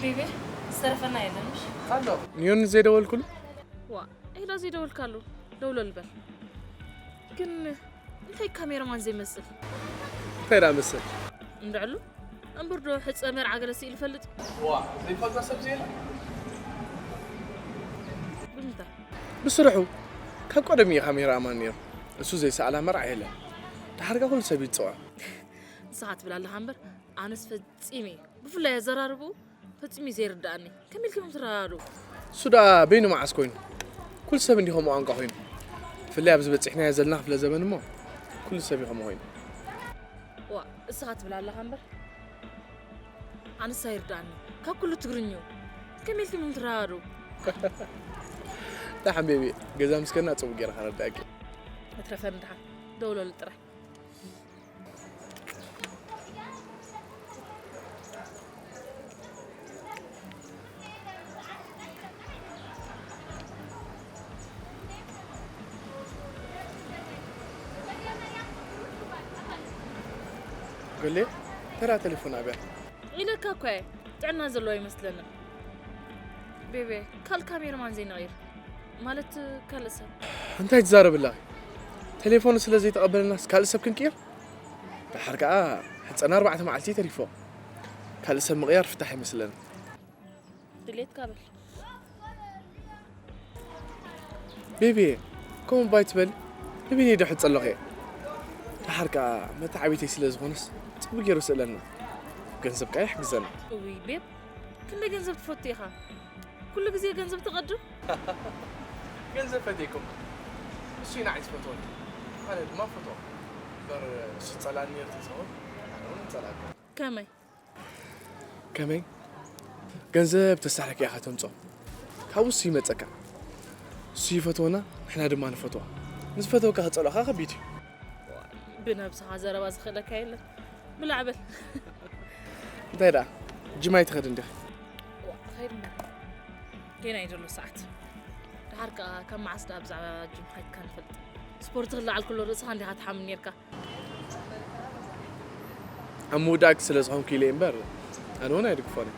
ቤቤ፣ ዝተረፈና የለን ምሽ? ኣሎ። ንዮኒ ዘይደወልኩሉ? ዋ፣ ኢላ ዘይደወልካሉ ደውለሉ በል። ግን እንታይ ካሜራማን ዘይመስል? እንታይ ደኣ መሰል? እንድዕሉ እምብርዶ ሕፀ መርዓ ገለ ስኢሉ ይፈልጥ? ዋ ዘይፈልጦ ሰብ ዘየለ። ብምንታይ? ብስርሑ ካብ ቀደም እዩ ካሜራ ኣማን ነይሩ። እሱ ዘይሰኣላ መርዓ የለን። ድሓርካ ኩሉ ሰብ ይፅዖ። ንስኻ ትብል ኣለኻ እምበር ኣነስ ፈፂመ ብፍላይ ኣዘራርብኡ ፈፂሙ እዩ ዘይርድኣኒ። ከመይ ኢልኩም ትረዳድኡ? እሱ ደኣ በይኑ መዓስ ኮይኑ? ኩሉ ሰብ እንዲኸም ቋንቋ ኮይኑ። ብፍላይ ኣብዚ በፂሕናዮ ዘለና ክፍለ ዘበን እሞ ኩሉ ሰብ እዩ ከምኡ ኮይኑ። ዋ እስኻ ትብል ኣለኻ እምበር ኣነስ ኣይርድኣኒ። ካብ ኩሉ ትግርኝኡ ከመይ ኢልኩም ትረዳድኡ? ደሓን ቤቢ ገዛ ምስ ከድና ፅቡቅ ገይረ ከረዳእኪ። መትረፈኒ ደሓን ደውለሉ ጥራይ። ገሌ ተራ ቴሌፎን ኣብያ። ኢለካ እኮ እየ ጥዕና ዘለዎ ይመስለኒ። ቤቤ ካልእ ካሜራማን ዘይንቕይር ማለት ካልእ ሰብ። እንታይ ትዛረብ ኣለኺ? ቴሌፎኑ ስለ ዘይተቐበለናስ ካልእ ሰብ ክንቅይር? ደሓር ከኣ ሕጸና ኣርባዕተ መዓልቲ ተሪፎ። ካልእ ሰብ ምቕያር ፍታሕ ኣይመስለንን። ድሌትካ በል። ቤቢየ ከምኡ እባ ኣይትበሊ። ንቢኒ ዶ ሕጸ ኣለኹ እየ። ደሓር ከኣ መተዓቢተይ ስለ ዝኾነስ ጽቡቕ ገይሩ ስእለና። ገንዘብ ከኣ ይሕግዘና። እውይ ቤብ ክንደይ ገንዘብ ትፈቱ ኢኻ? ኩሉ ግዜ ገንዘብ ተቐድም? ገንዘብ ፈትየኩም። እሱ እዩ ንዓይ ዝፈትወኒ። ኣነ ድማ ፈትዎ። እምበር እሱ ጸላኒ ነይሩ ተዝኸውን ኣነ እውን ምጸላእኩ። ከመይ? ከመይ? ገንዘብ ተሳሕረካ ኢኻ ተምጾ። ካብኡ እሱ ይመጸካ። እሱ ይፈትወና፣ ንሕና ድማ ንፈትዋ። ንዝፈተወካ ክጸልኦኻ ከቢድ እዩ። ብነብስኻ ዘረባ ዝኽእለካ የለን። ብላዕ በል። እንታይ ደኣ? ጅም ኣይትኸድን ዲኻ? ዋ፣ ኸይድና። ጌና እዩ ዘሎ ሰዓት። ደሓር ከኣ ካብ መዓስ ደኣ ብዛዕባ ጅም ከይድካ ንፈልጥ? ስፖርት ክለዓል ከሎ ርእስኻ እንዲኻ ትሓምም ኔርካ። ኣብ ምውዳእኪ ስለ ዝኾንኩ ኢለ እምበር ኣነ እውን ኣይድግፎን እየ።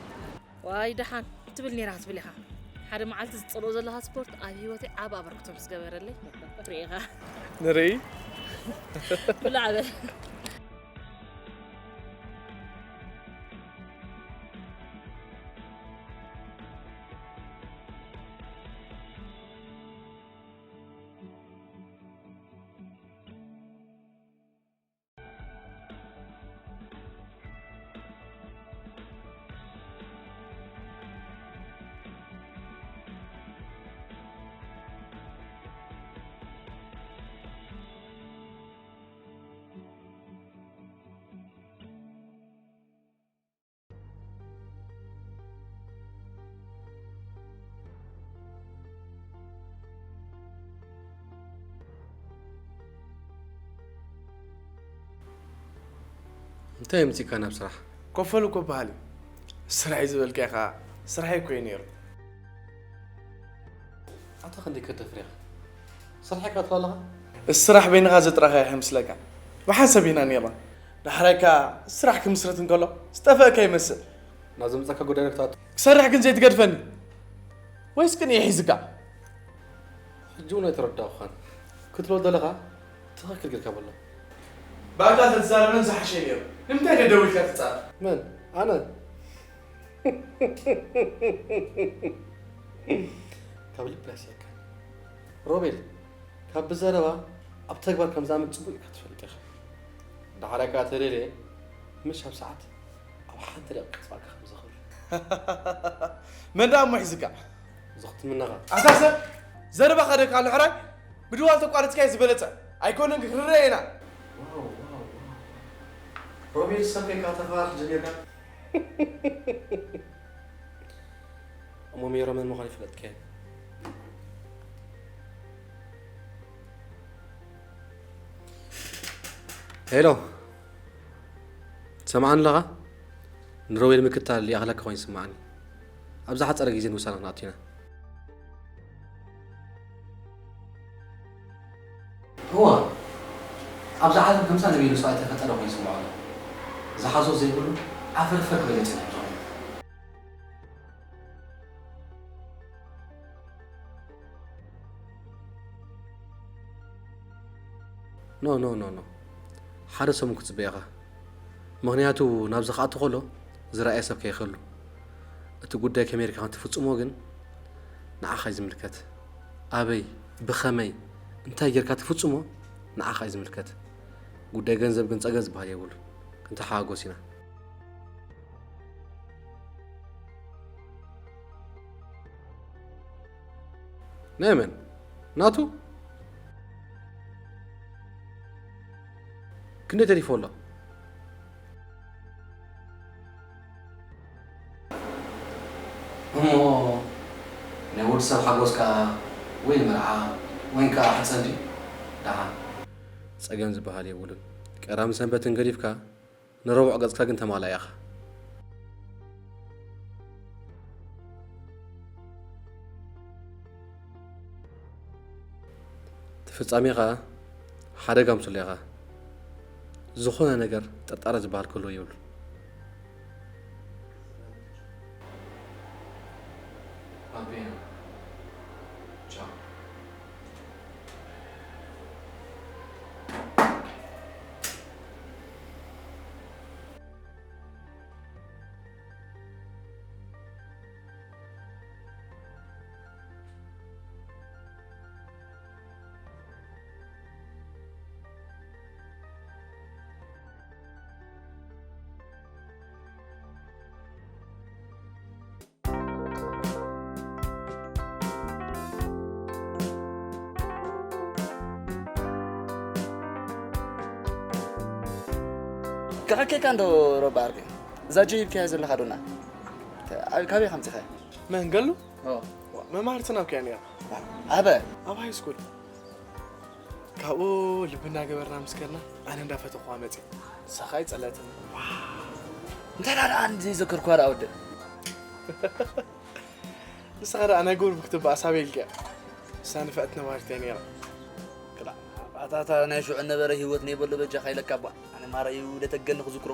ዋይ ደሓን ትብል ኔራ ክትብል ኢኻ። ሓደ መዓልቲ ዝጸልኦ ዘለኻ ስፖርት ኣብ ህይወተይ ዓቢ ኣበርክቶ ምስ ገበረለይ ትርኢ ኢኻ። ንርኢ። ብላዕ በል። እንታይ የምፅእካ ናብ ስራሕ? ኮፈሉ እኮ በሃል እዩ። ስራሐይ ዝበልካዮ ከዓ ስራሐይ እኮ እዩ ነይሩ። ኣታ ክንደይ ከደፍር ኢኻ? ስራሕ ኢኻ ትብሎ ኣለኻ? ስራሕ በይንኻ ዘጥረኻ ይመስለካ? ብሓንሳብ ኢና ነይርና። ዳሕራይ ከዓ ስራሕ ክምስርት እንከሎ ዝጠፈእካ ይመስል። ናብ ዘምፀካ ጉዳይ ክትኣቱ። ክሰርሕ ግን ዘይትገድፈኒ? ወይስ ቅንኢ ሒዝካ? ሕጂ እውን ኣይተረዳእኩኻን። ክትብሎ ዘለኻ ትኽክል ጌርካ በሎ። ብኣካል ተትዛረበን ዝሓሸ ነይሩ። ንምንታይ ደደዊልካ ትጻረፍ? መን? ኣነ? ካብ ልቢ ኣስያካ። ሮቤል፣ ካብ ብዘረባ ኣብ ተግባር ከም ዝኣምን ጽቡቕ ኢኻ ትፈልጥ ኢኻ። ዳሕራይ ከኣ ተደልየ፣ ምሽ ኣብ ሰዓት ኣብ ሓንቲ ደቂቕ ክጽባእካ ከም ዝኽእል። መን ደኣ እሞ ሒዝካ? እዚ ክትምነኻ። ኣታ ሰብ፣ ዘረባኻ ደካ ኣሎ ሕራይ፣ ብድዋል ተቋሪጽካዮ ዝበለጸ። ኣይኮነን ግን ክንረኣ ኢና። ዋው፣ ዋው፣ ዋው። ሮቤል፣ ሰብ ከይካ ተፋርሕ ጀሚርካ። እሞ ሜሮ መን ምዃን ይፍለጥከ? ሄሎ፣ ትሰምዓኒ ኣለኻ? ንሮቤል ምክታል ይኣኽለካ ኮይኑ ይስምዓኒ። ኣብ ዝሓጸረ ግዜ ንውሳነ ክንኣቱ ኢና። እወ፣ ኣብዛ ዓለም ከምዛ ንቤሉ ሰብኣይ ተፈጠረ ኮይኑ ይስምዖ ኣሎ። ዝሓዞ ዘይብሉ ዓፈርፈር ክብል የጸንሕ ዝኾነ። ኖ፣ ኖ፣ ኖ፣ ኖ። ሓደ ሰሙን ክትጽበ ኢኻ። ምኽንያቱ ናብዚ ክኣቱ ከሎ ዝረኣየ ሰብ ከይህሉ። እቲ ጉዳይ ከመይ ጌርካ ከም ትፍጽሞ ግን ንዓኻ እዩ ዝምልከት። ኣበይ፣ ብኸመይ፣ እንታይ ጌርካ ትፍጽሞ ንዓኻ እዩ ዝምልከት። ጉዳይ ገንዘብ ግን ጸገም ዝበሃል የብሉን። ክንተሓጋገዝ ኢና። ናይ መን? ናቱ? ክንደይ ተሪፎ ኣሎ? እሞ ናይ ወዲ ሰብ ሓጎስ ከኣ ወይ መርዓ ወይ ከኣ ሕጸ እንድዩ ደሓን። ጸገም ዝበሃል የብሉን። ቀዳምን ሰንበትን ገዲፍካ ንረቡዕ ገጽካ ግን ተማላእ ኢኻ። እቲ ፍጻሜ ኸኣ ሓደጋ ኣምስሎ ኢኻ። ዝኾነ ነገር ጥርጣረ ዝበሃል ክህልዎ የብሉን። ኣቤና። ቻው። ከሐኬካ እንዶ ሮባ ዓርከይ፣ እዛ ጀይብካያ ዘለኻ ዶና፣ ካበይ ከምጽኻያ? መን ገሉ? ኦ። መማህርትና እኮ እያ ነይራ። ኣበ? ኣብ ሃይ ስኩል። ካብኡ ልቢ እናገበርና ምስ ከድና፣ ኣነ እንዳፈተኹዋ መፅእ። ንሳኻ ኣይፀለእትን። እንታይ ደኣ ደኣ እንዲ ዘይዘከርኩዋ ደኣ ወደ። ንስኻ ደኣ ናይ ጎርፍ ክትበኣስ ኣበይ ኢልካያ? ንሳ ንፍዕቲ ነባሪት እያ ነይራ። ክላ፣ ኣታ፣ ኣታ ናይ ሽዑ ነበረ ህይወት ነይበሎ በጃኻ ኢለካ እባ። ኣነ ማራ እዩ ደተገኒ ክዝክሮ።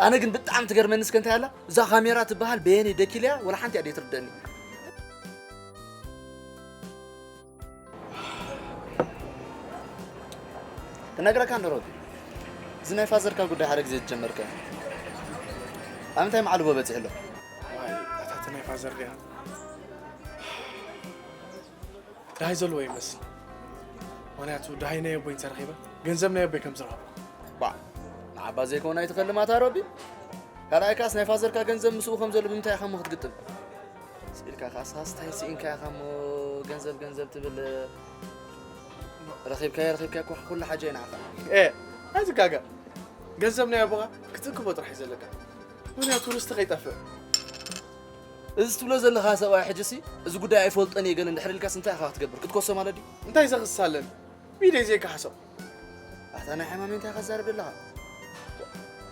ኣነ ግን ብጣዕሚ ትገርመኒ እስከ እንታይ ኣላ? እዛ ካሜራ ትበሃል በየነይ ደኪልያ ወላ ሓንቲ እያ ደይትርደኒ። ክነግረካ እንዶ ሮቢ፣ እዚ ናይ ፋዘርካ ጉዳይ ሓደ ግዜ ዝጀመርከ። ኣብ ምንታይ መዓልቦ በጺሑ ኣሎ? ዋይ፣ ኣታ እቲ ናይ ፋዘር ዲኣ? ደሃይ ዘለዎ ይመስል። ምኽንያቱ ደሃይ ናይ ኣቦይ እንተረኺበ፣ ገንዘብ ናይ ኣቦይ ከም ዝረኸቦ። ባዕ፣ ንዓባ ዘይኮነ ኣይትኸልም ኣታ ሮቢ። ካልኣይ ካስ ናይ ፋዘርካ ገንዘብ ምስኡ ከም ዘሎ ብምንታይ ኢኻ እሞ ክትግጥም? ስኢልካ ካስ፣ ካስ እንታይ ስኢንካ ኢኻ እሞ ገንዘብ፣ ገንዘብ ትብል? ረኺብካዮ፣ ረኺብካዮ እኮ ኩሉ ሓጃ እዩ ንዓኻ። ኤ፣ ኣይትጋገ። ገንዘብ ናይ ኣቦኻ ክትእክቦ ጥራሕ እዩ ዘለካ። ምኽንያቱ ርስቲ ከይጠፍእ። እዚ ትብሎ ዘለኻ ሰብኣይ ሕጂሲ፣ እዚ ጉዳይ ኣይፈልጦን እየ ገለ እንድሕር ኢልካስ እንታይ ኢኻ ክትገብር? ክትከሶ ማለት ድዩ? እንታይ ዘኽስስ ኣለኒ? ብኢደይ ዘይከሓሶ። ኣታ ናይ ሕማም እንታይ ኢኻ ትዛረብ ዘለኻ?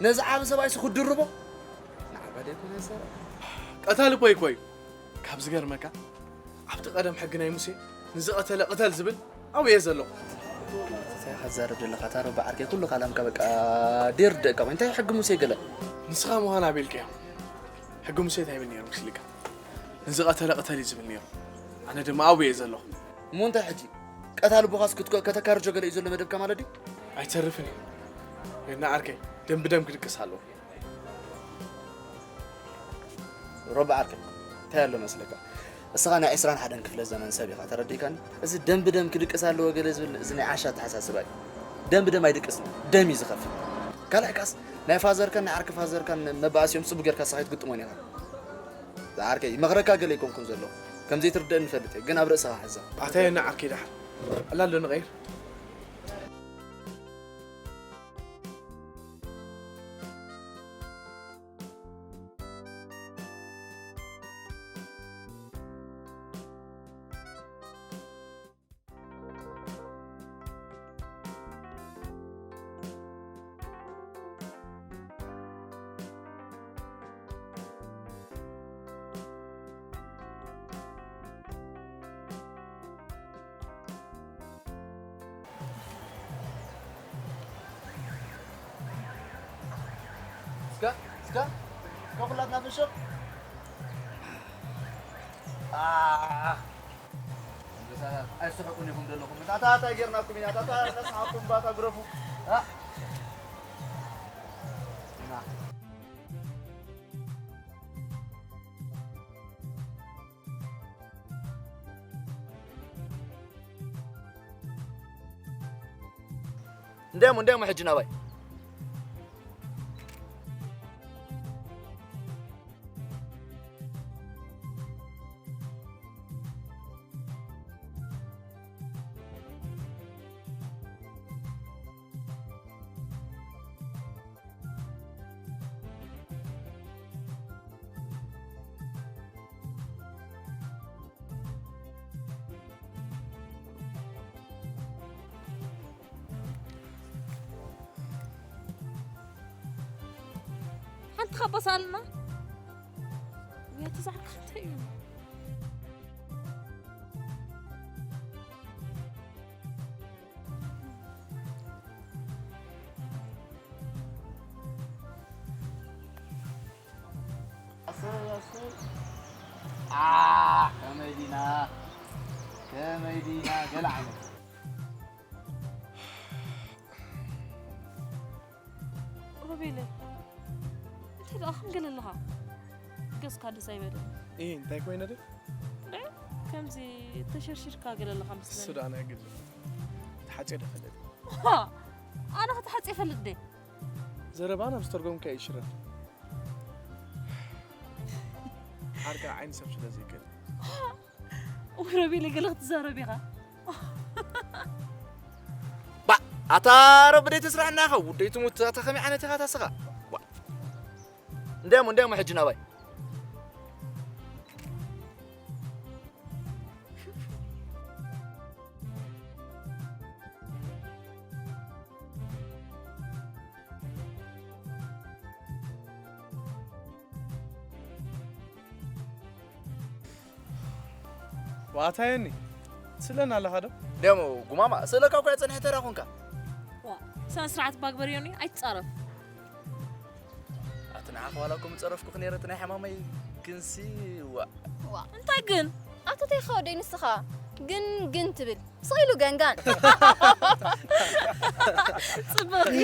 ነዚ ዓቢ ሰብኣይሲ ክትድርቦ? ንዓባ ደይኮነ ዘረባ። ቀታሊ እኮ እዩ። ካብ ዝገርመካ፣ ኣብቲ ቀደም ሕጊ ናይ ሙሴ፣ ንዝቐተለ ቅተል ዝብል ኣብኡ እየ ዘለኹ። እንታይ ኢኻ ትዛረብ ዘለኻ? ኣታ ሮቢ ዓርከይ፣ ኩሉ ካላምካ በቃ ደይርደእካ እኮ። እንታይ ሕጊ ሙሴ ገለ? ንስኻ ምዃን ኣበይ ኢልካዮ? ሕጊ ሙሴ እንታይ ይብል ነይሩ መሲልካ? ንዝቐተለ ቅተል እዩ ዝብል ነይሩ። ኣነ ድማ ኣብኡ እየ ዘለኹ። እሞ እንታይ ሕጂ? ቀታሊ ቦኻስ ክትኮ-፣ ከተካርጆ ገለ እዩ ዘሎ መደብካ ማለት ድዩ? ኣይተርፍን እዩ። እና ዓርከይ፣ ደም ብደም ክድቅስ ኣለዎ። ሮቢ ዓርከይ፣ እንታይ ኣሎ መስለካ? እስኻ ናይ ዕስራን ሓደን ክፍለ ዘመን ሰብ ኢኻ፣ ተረዲእካኒ? እዚ ደም ብደም ክድቅስ ኣለዎ ገለ ዝብል፣ እዚ ናይ ዓሻ ኣተሓሳስባ እዩ። ደም ብደም ኣይድቅስን፣ ደም እዩ ዝኸፍል። ካልኣይ ካስ፣ ናይ ፋዘርካን ናይ ዓርኪ ፋዘርካን መባእሲኦም ጽቡቅ ጌርካ እስኻ ኣይትግጥሞን ኢኻ። ዓርከይ፣ ይመኽረካ ገለ ኣይኮንኩን ዘለኹ። ከም ዘይትርደእኒ እፈልጥ እየ፣ ግን ኣብ ርእስኻ ሕዛ። ኣታ የና ዓርከይ፣ ደሓር ዕላል ዶ ንቐይር? እስከ እስከ እስከ ኩላትና ፍሽቕ። ኣህ፣ ኣይስሕቁን ኢኹም ዘለኹም። ታታ እንታይ ጌርናኩም ኢና? ታታ ነስሓኩም ባታ ግረፉ። ኣ፣ ኢና። እንደሞ እንደሞ ሕጂ ናባይ። ሓንቲ ካባ ሳልና። ያቲ ዛዕካ እንታይ እዩ? ኣሰይ፣ ኣሰይ። ኣህ፣ ከመይ ዲና? ከመይ ዲና? ገለ ዓይነት። ሮቤለይ፣ እንታይ ደኣ ከም ገለ ኣለኻ? ገጽካ ደስ ኣይበለን። እይ፣ እንታይ ኮይነ ድዩ? እንደ ከምዚ ተሸርሺርካ ገለ ኣለኻ እሱ መስለኒ። ደኣ ናይ ግድን። ተሓጽየ ዶ እፈልጥ? ሃ! ኣነ ከተሓጽየ እፈልጥ ድየ? ዘረባ ናብ ዝተርጎምካዮ ይሽረፍ። ዓርካ ዓይኒ ሰብ ስለ ዘይከል። ውይ፣ ሮቤለይ፣ ገለ ክትዛረብ ኢኻ። ባ፣ ኣታ ረቢ ደይ ተስራሕና ኢኻ፣ ውደይ ትሙት፣ ኣታ ከመይ ዓይነት ኢኻ ታስኻ? ዋ። እንዲያሞ፣ እንዲያሞ ሕጂ ናባይ። ዋታየኒ ስለና ኣለኻ ዶ? ደሞ ጉማማ፣ ስለካ እኮ ጸኒሐ ተራ ኮንካ። ዋ፣ ስነ ስርዓት ባግበር ዮኒ፣ ኣይትጻረፍ። ኣቲ ንዓኻ ዋላ እኮ ምጸረፍኩ ነይረ፣ እቲ ናይ ሕማመይ ግንሲ፣ ዋ። ዋ፣ እንታይ ግን? ኣቶ ተይኻ ወደይ ንስኻ ግን፣ ግን ትብል። ስቕ ኢሉ ገንጋን። ጽብቕቲ።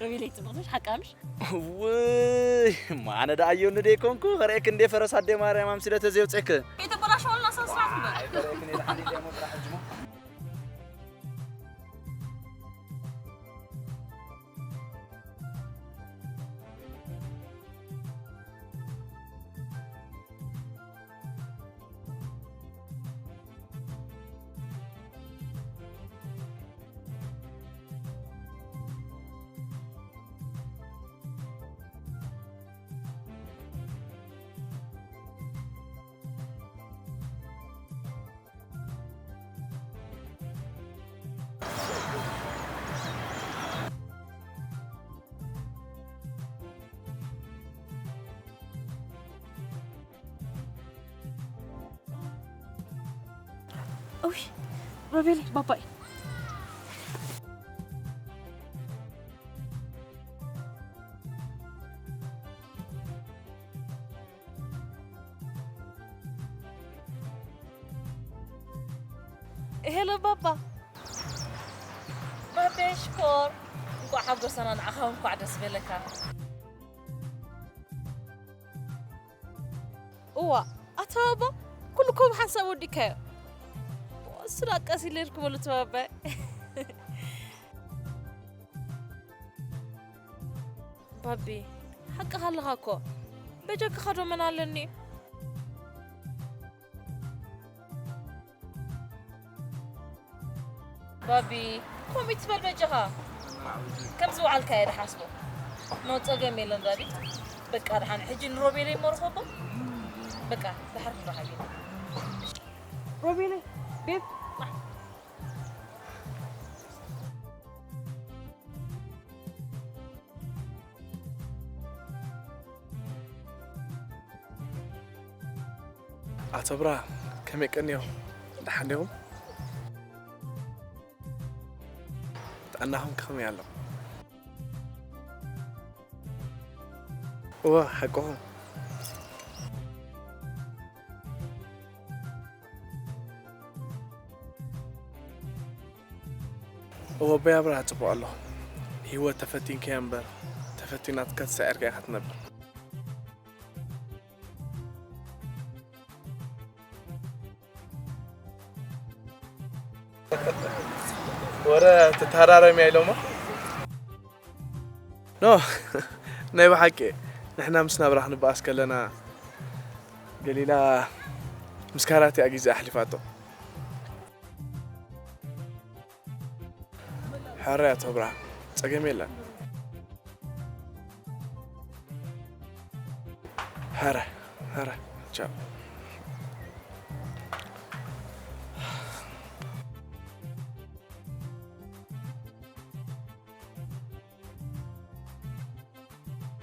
ሮቤለይ፣ ጽብቕቲ፣ ሓቃ ምሽ? ውይ፣ ማነ ደኣ ኣዮኒ ደይኮንኩ፣ ከርእየክ እንዴ ፈረስ ኣደ ማርያም ኣምሲለ ተዘየውፅእክ። ከይተበላሸወልና ስነ ስርዓት ግበር። ኣይፈረየክን እየ፣ ደሓን እየ፣ ደሞ ጥራሕ ሕጂ እሞ። ኡይ፣ ሮቤል፣ ባባይ። ሄሎ ባባ። ባባ ሽኮር፣ እንኳዕ ሓጎሰና፣ ንዓኻ እንኳዕ ደስ በለካ። እዋ፣ ኣታ ባባ፣ ኩሉ እኮ ብሓንሳብ ወዲእካዮ። እሱ ደኣ ቀስ ኢለ ኢልኩ በሉ ተባባይ። ባቢ፣ ሓቅኻ ኣለኻ እኮ። በጃ ክኸዶ መን ኣለኒ? ባቢ፣ ከምኡ ይትበል በጃኻ። ከም ዝወዓልካ እየ ዝሓስቦ። ኖ፣ ጸገም የለን ዳዲ። በቃ፣ ደሓን ሕጂ ንሮቤለይ እሞ ርኸቦ። በቃ፣ ድሓር ንራኸብ። ሮቤለይ፣ ቤብ፣ ኣቶ ብርሃን፣ ከመይ ቀኒኹም? ደሓን ዲኹም? ጥዕናኹም ከመይ ኣሎ? እወ፣ ሓቅኹም። እወ፣ ኣቦይ ኣብርሃ ጽቡቕ ኣሎ። ህይወት ተፈቲንካያ እምበር፣ ተፈቲናትካ ተሳዒርካ ኢኻ ትነብር። ወረ ትተሃራረም እያ ኢሎማ? ኖ፣ ናይ ብሓቂ ንሕና ምስ ናብራ ክንበኣስ ከለና ገሊላ ምስ ካራቴኣ ግዜ ኣሕሊፋቶ። ሕራይ ኣቶ ኣብርሃም፣ ጸገም የለን። ሕረ፣ ሕረ፣ ቻው።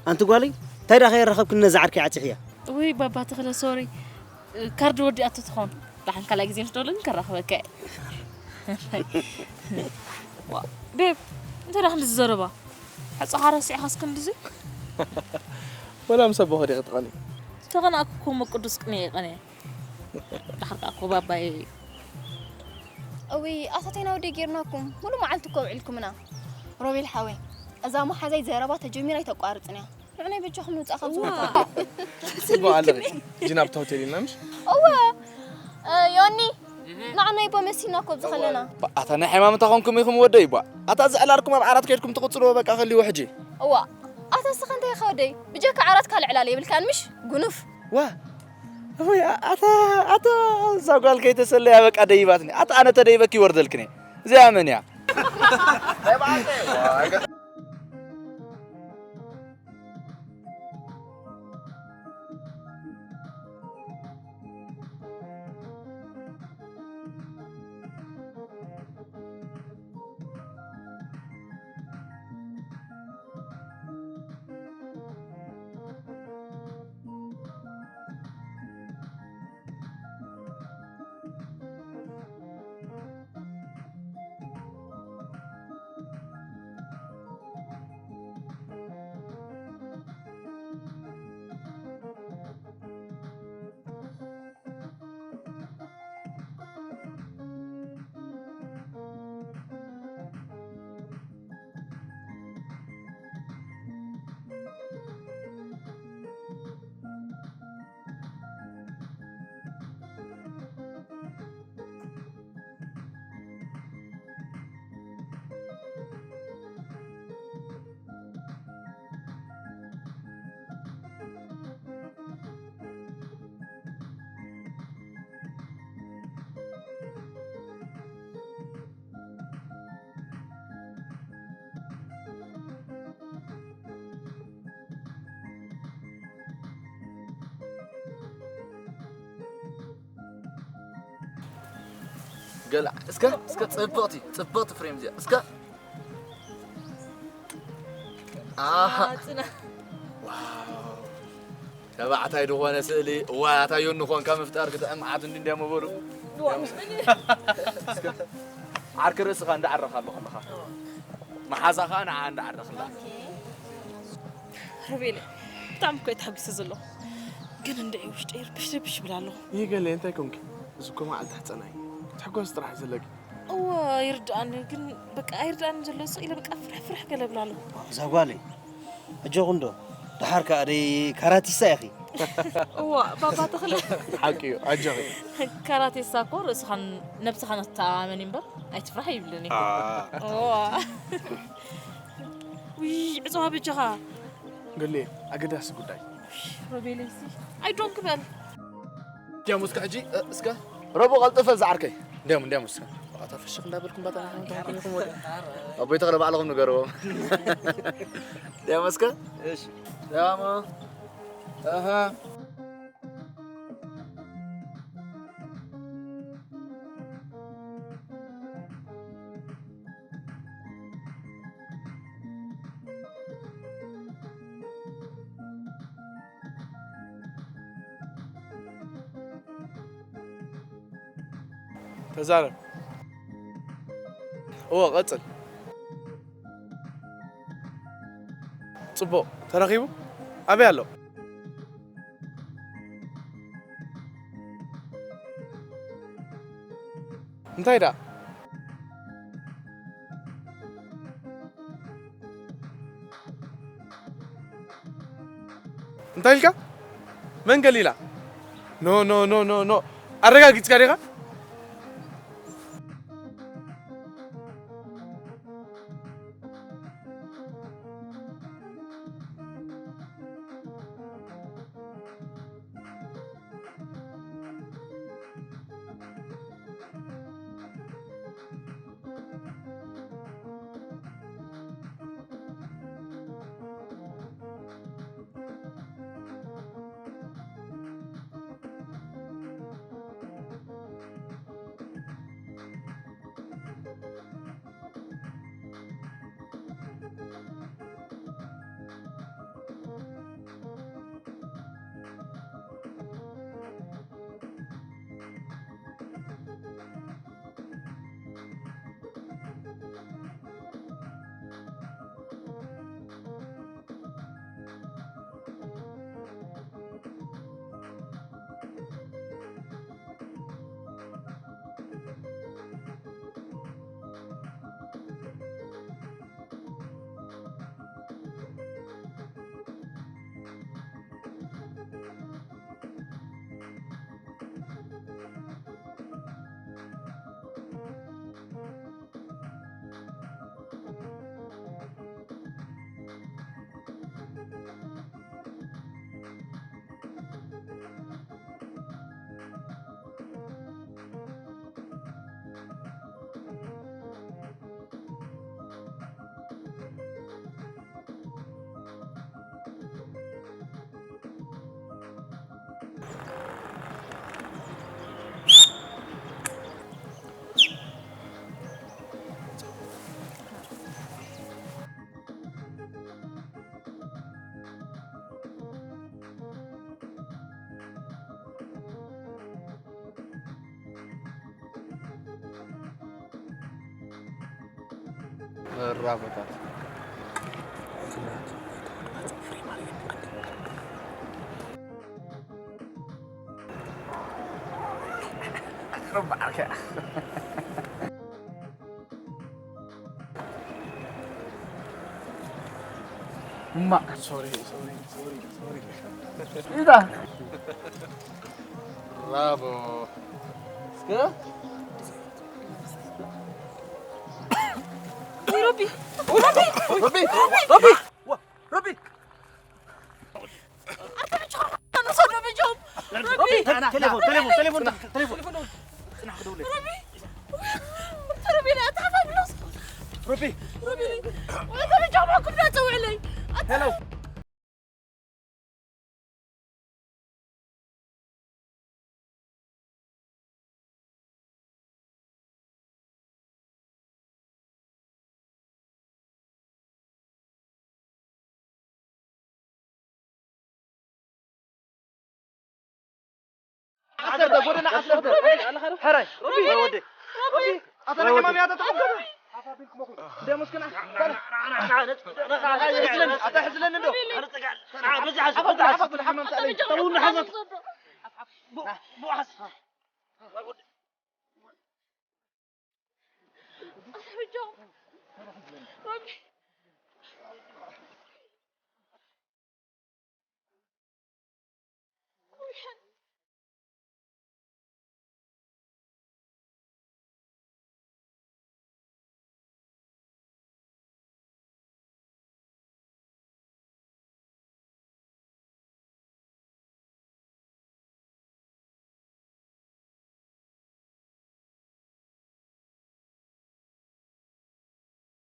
ኣንቲ ጓለይ፣ እንታይ ደኣ ከየራኸብክኒ ነዛ ዓርከይ ዓጺኽያ? ውይ ባባ ተኽለ፣ ሶሪ፣ ካርድ ወዲኣቶ ትኾን። ደሓን ካልኣይ ግዜ ምስ ደወለ ግን ከራኽበካ እየ። ዋ፣ ቤብ፣ እንታይ ደኣ ክንዲ ዝዘረባ? ሕጾኻ ረሲዕኻስ ክንድዚ? ወላ ምስ ኣቦኺ ዲኺ ትቐንዪ? ዝተቐናእኩ እኮ እሞ ቅዱስ ቅኔ እየ ቀንየ። ደሓር ከኣ እኮ ባባየ እዩ። እውይ፣ ኣታ ቴና ወደይ ጌርናኩም፣ ሙሉ መዓልቲ እኮ ኣውዒልኩምና። ሮቤል ሓወይ፣ እዛ መሓዛይ ዘረባ ተጀሚራ ኣይተቋርጽን እያ። ንዑ ናይ በጃኹም ንውጻእ ካብዚ ቦታ። ጽቡቕ ኣለኺ። ሕጂ ናብቲ ሆቴል ኢልና ምሽ? እወ፣ እ፣ ዮኒ፣ ንዓ ናይ ቦ መሲና እኮ ኣብዚ ከለና። ኣታ ናይ ሃይማኖት ኣኾንኩም ኢኹም ወደይ ቧ። ኣታ እዚ ዕላልኩም ኣብ ዓራት ከይድኩም ትቕጽልዎ በቃ ከልይዎ ሕጂ። እዋ፣ ኣታ እስኻ እንታይ ኢኻ ወደይ? ብጀካ ዓራት ካልእ ዕላል የብልካን ምሽ? ጉኑፍ። ዋ፣ እውይ፣ ኣታ፣ ኣታ እዛ ጓል ከይተሰለያ በቃ ደይባትኒ። ኣታ ኣነ ተደይበኪ ይወርደልክኒ። እዚኣ መን እያ? ገለ እስከ፣ እስከ ጽብቕቲ፣ ጽብቕቲ ፍሬም እዚኣ እስከ። ኣሃ። ኣጽና። ዋው። ተባዕታይ ዝኾነ ስእሊ፣ እዋይ፣ ኣታ ዮኒ ኾንካ ምፍጣር ክጥዕም መዓት እንዲ እንዲያ ምበሉ። እስከ፣ ዓርኪ ርእስኻ እንዳዓረኻ ኣለኹ ኣለኻ። መሓዛ ኸኣ ንዓ እንዳዓረኽላ። ሮቤል፣ ብጣዕሚ እኮ እየ ተሓጒሰ ዘለኹ። ግን እንድዒ ውሽጠይ ርብሽ ርብሽ ይብል ኣሎ። ይህ ገለ እንታይ ኮንኪ? እዚ እኮ መዓልቲ ሕጸና እዩ። ክትሕጎስ ጥራሕ እዩ ዘለኪ። እወ፣ ይርድኣኒ፣ ግን በቃ ኣይርድኣኒ ዘሎ፣ ስቕ ኢለ በቃ ፍርሕ ፍርሕ ገለ እብል ኣለኹ። እዛ ጓለይ፣ ኣጆኺ እንዶ፣ ደሓር ከኣ ደይ ካራቲስታ ኢኺ። እዋ፣ ባባ ተኽለ። ሓቂ እዩ፣ ኣጆኺ። ካራቲስታ እኮ ርእስኻን ነብስኻን እትተኣማመን እዩ እምበር፣ ኣይትፍራሕ ይብልን እዩ። አ። እዋ። ውይ፣ ዕጽዋ በጃኻ። ገሌ፣ ኣገዳሲ ጉዳይ። ሮቤለይሲ፣ ኣይ ዶንክ በል። እንዲያም እስከ ሕጂ፣ እ፣ እስከ ረቡ ቀልጥፈ ዝዓርከይ። እንዲያም፣ እንዲያም እስከ። ኣታ ፍሽኽ እንዳበልኩም ባታ ንሕና እንታይ ኮንኩም ኢኹም ወዲ? ኣቦይ ተኽለ ባዕልኹም ንገርዎም። እንዲያም እስከ። እሺ። እንዲያም፣ ኣሃ። ተዛረብ። እወ፣ ቀጽል። ጽቡቕ፣ ተረኺቡ? ኣበይ ኣሎ? እንታይ ደኣ? እንታይ ኢልካ? መን ገሊላ? ኖ፣ ኖ፣ ኖ፣ ኖ፣ ኖ። ኣረጋጊጽካ ዲኻ? ራቦታት። እማ ሶሪ ሶሪ ሶሪ ሶሪ። ኢዛ ራቦ። እስከ ሮቢ ሮቢ ሮቢ ሮቢ ሮቢ። ኣታ ብቻ ንሶዶ ብጆም ሮቢ። ቴሌፎን ቴሌፎን ቴሌፎን ቴሌፎን። ጽናሕ ክደውል። ሮቢ ሮቢ ና ታፋ ብሎስ። ሮቢ ሮቢ። ኣታ ብቻ ማኩም ዳጸውዕለይ። ኣታ ሄሎ። ዓሰርተ፣ ጎደና ዓሰርተ። ሕራይ፣ ወይ ወደይ። ኣታ ናይ ሕማም እያ ተተዓገበ። ደሞስ ከና። ኣታ ሕዝለኒ፣ ኣታ ሕዝለኒ እንዶ። በዛ ሓዝ፣ በዛ ሓዝ። ተውና ሓዘት። ቡ-፣ ቡ-፣ ሓዝ።